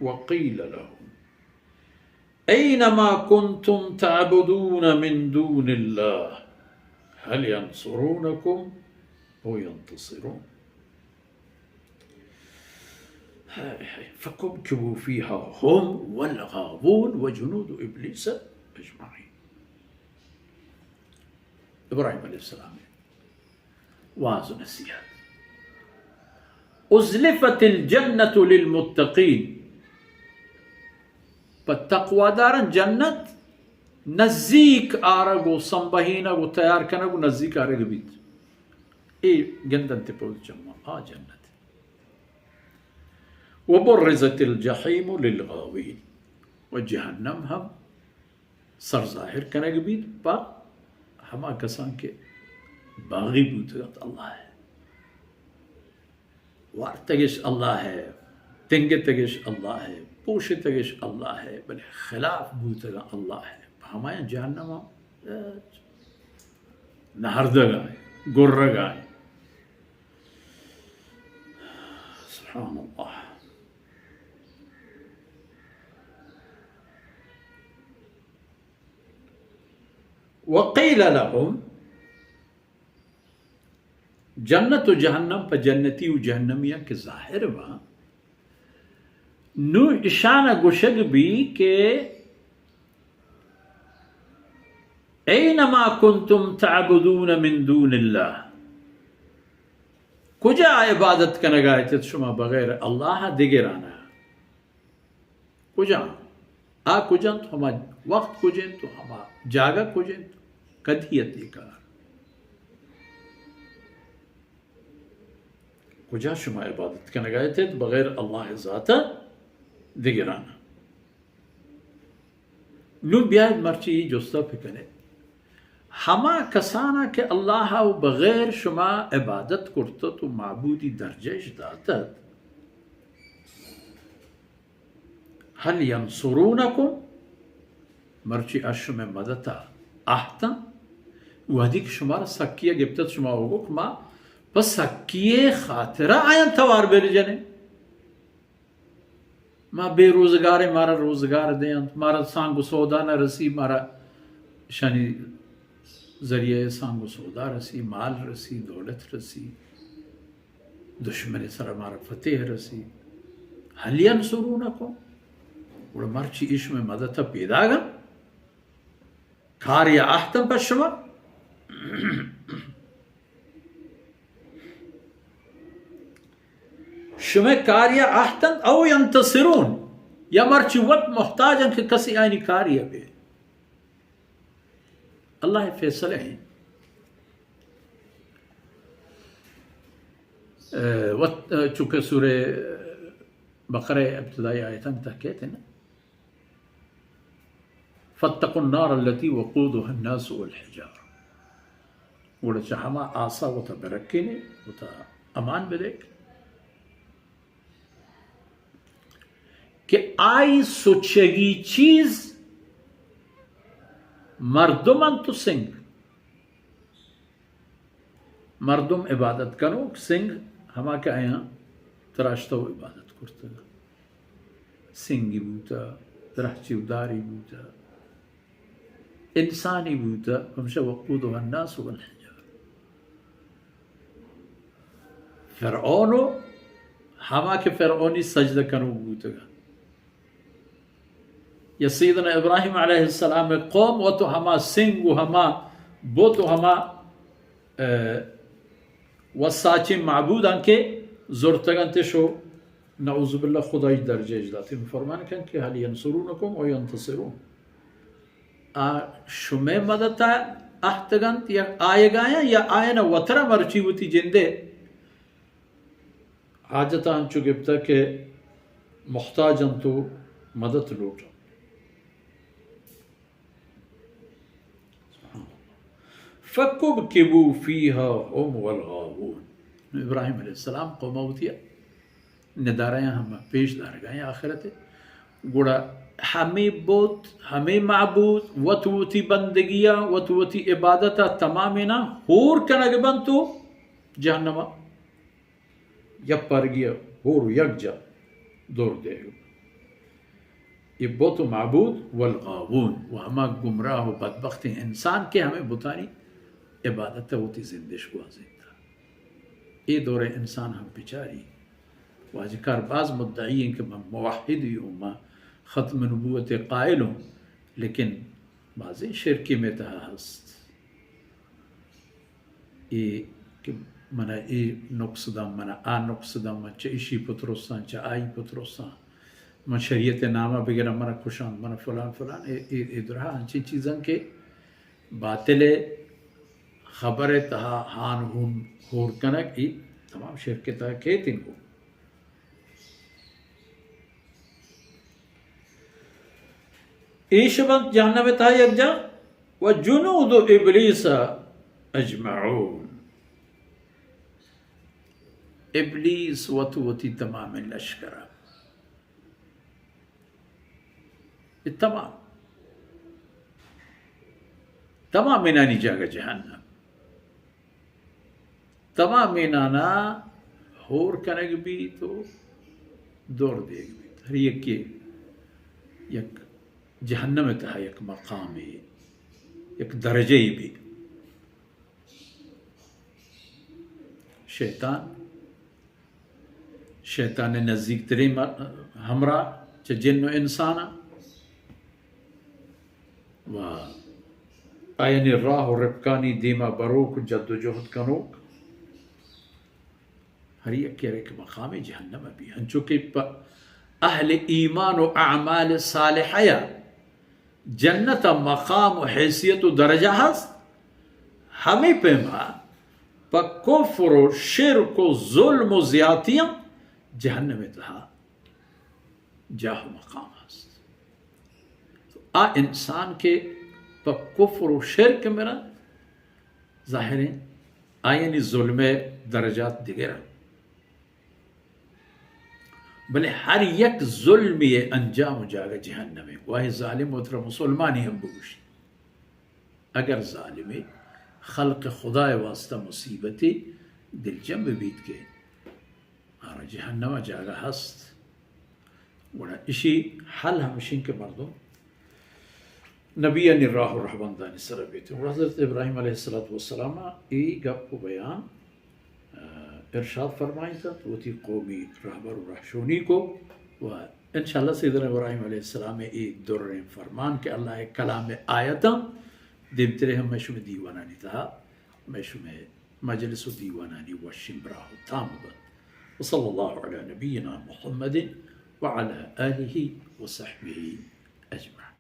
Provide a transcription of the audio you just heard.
وقيل لهم أين ما كنتم تعبدون من دون الله هل ينصرونكم أو ينتصرون؟ فكبكبوا فيها هم والغاوون وجنود إبليس أجمعين. ابراہیم علیہ السلام. واز و نصیحت. ازلفت الجنة للمتقین، پہ تقواداران جنت نزیک آرگ و سمبہینگ و تیار کنگ و نزیک آرگ بیت. اے گندنت پود چما آ جنت. وبرزت الجحیم للغاوین، و جہنم ہم سر ظاہر کنگ بیت پہ ہما کسان کہ باغی بوتگ انت اللہ ء، وارتگش اللہ ء، تنگتگش اللہ ء، پوشتگش اللہ ء، بلے خلاف بوتگ انت اللہ ء، پہ ہمایاں جہنم ء نہردگ ء، گرگ ء. سبحان اللہ. وقیل لهم، جنت و جہنم پہ جنتی و جہنمیاں کہ ظاہر باں، نوں اشان ء گوشگ بی کہ أين ما كنتم تعبدون من دون الله، کجا عبادت کنگا اتت شما بغیر اللہ ء دگرانا؟ کجا؟ آ کجنت؟ ہما وقت کجنت و ہما جاگہ کجنت؟ کدی ات اے کار؟ کجا شما عبادت کنگا اتت بغیر اللہ ذات دگرانا؟ نوں بیائید مرچی اے جستا بکنیت، ہما کسانا کہ اللہ ء بغیر شما عبادت کرتت و معبودی درجہ اش داتت، هل ينصرونكم، مرچی آ شمئے مدتا آہتاں؟ وہدی کہ شمارا سکی ء گپتت، شما اوگو کہ ما پہ سکی ء خاطرا آیاں توار بل جنیں. ما بے روزگاریں، مارا روزگار دینت، مارا سانگ و سودا نہ رسی، مارا شانی ذریعہ سانگ و سودا رسی، مال رسی، دولت رسی، دشمن سرا مارا فتح رسی. هل ينصرونكم، گڑا مرچی ایشمئے مدتا پیداگن؟ کاریا آہتن پہ شما؟ شمئے کاریا آہتن؟ او ينتصرون، یا مرچی وت محتاجن کہ کسی آنی کاریا بے؟ اللہ فیصلہ ہیں. اے، وت-، اے، چونکہ سورہ بقرہ ابتدائی آیتان تحقیق ہے نا، فاتقوا النار التي وقودها الناس والحجارة. گڑا چہ ہما آسا وتا برکینے، وتا امان بدیک کہ آئی سچگی چیز مردم انت و سنگ. مردم عبادت کنوک، سنگ ہما کہ آیاں تراشتہ و عبادت کرتگ. سنگی بوتہ، درہچی و داری بوتہ، انسانی بوتہ، پمشا وقودها الناس والحجارة. فرعون و ہما کہ فرعونی سجدہ کنوک بوتگ. یا سیدنا ابراہیم علیہ السلام قوم وت و ہما سنگ و ہما بت و ہما، اے، وساچیں معبوداں کہ زرتگنتش و نعوذ باللہ خدائی درجہ اش داتن. فرمان کن کہ هل ينصرونكم أو ينتصرون. آ شمئے مدتا آہتگنت یا آیگایاں یا آیانا وترا مرچی وتی جندے حاجت انچو گپتہ کہ محتاج انت و مدد لوٹ انت. فکبکبوا فیها هم والغاوون. ابراہیم علیہ السلام قوم وتی ندارہ ہم پیش دارگا آخرت. گڑا ہمے بت، ہمے معبود، وت وتی بندگیا، وت وتی عبادتا تمامینا ہور کنگ بنت و جہنما یک پارگی ء ہور و یک جا دور دیگ. اے بت و معبود والغاوون، و ہما گمراہ و بدبختیں انسان کہ ہمے بتانی عبادت ءَ وتی زندش گوازینتہ۔ اے دور ءِ انسان ہم بچاری۔ واجکار باز مدعی ایں کہ من موحدی اوں، من ختم نبوت ءِ قائل اوں، لیکن بازیں شرکے مئے تہا ہست۔ اے کہ من ءَ اے نقص داں، من ءَ آ نقص داں، من چہ ایشی پترساں، چہ آئی پترساں، من شریعت ءِ نام ءَ بگراں، من ءَ کشاں، من ءَ فلان فلان، اے، اے، اے درا انچیں چیزاں کہ باطل ءِ خبر ءِ تہا ہان ہون ہور کنگ، اے تمام شرک ءِ تہا کیت انگو۔ ایش بنت جہنم ءِ تہا یکجاہ، و جنود ابلیس اجمعون۔ ابلیس وت وتی تمام لشکر ءَ، اے تمام، تمام انانی جاگہ جہنم۔ تمامینانا ہور کنگ بیت و دور دیگ بیت۔ ہر یکے یک جہنم ءِ تہا یک مقامے، یک درجہ ای بی۔ شیطان، شیطان ءِ نزیکتریں م-، ہمراہ چہ جن و انسان ءَ و آیانی راہ و رپکانی دیما بروک و جد و جہد کنوک، ہر یکے را یک مقامے جہنم ءَ بی۔ انچو کہ پہ اہل ایمان و اعمال صالحہ ءَ جنت ءَ مقام و حیثیت و درجہ ہست، ہمے پیما پہ کفر و شرک و ظلم و زیاتیاں جہنم ءِ تہا جاہ و مقام ہست۔ تو آ انسان کہ پہ کفر و شرک مرنت، ظاہریں آیانی ظلم ءِ درجات دگراں۔ بلے ہر یک ظلمے ءِ انجام و جاگہ جہنم ءَ۔ واہے ظالم وترا مسلمانے ہم بگوشی، اگر ظالمے خلق خدا ءِ واسطہ مصیبتے دلجم بہ بیت کہ آرا جہنم ءَ جاگہ ہست۔ گڑا اشی حل ہمشین کہ مردم نبیانی راہ و رہبندانی سر بیت۔ گڑا حضرت ابراہیم علیہ الصلوۃ والسلام ءَ اے گپ و بیان، آ، ارشاد فرمائینت، وتی قومی رہبر و رہشونی کو و انشاءاللہ سیدنا ابراہیم علیہ السلام ءِ اے دریں فرمان کہ اللہ ءِ کلام ءِ آیتاں دیمترے ہم مئے شمئے دیوانانی تہا مئے شمئے مجلس و دیوانانی وشیں براہ و تام بنت۔ وصلی اللہ علی نبینا محمد وعلی آلہ وصحبہ اجمعین۔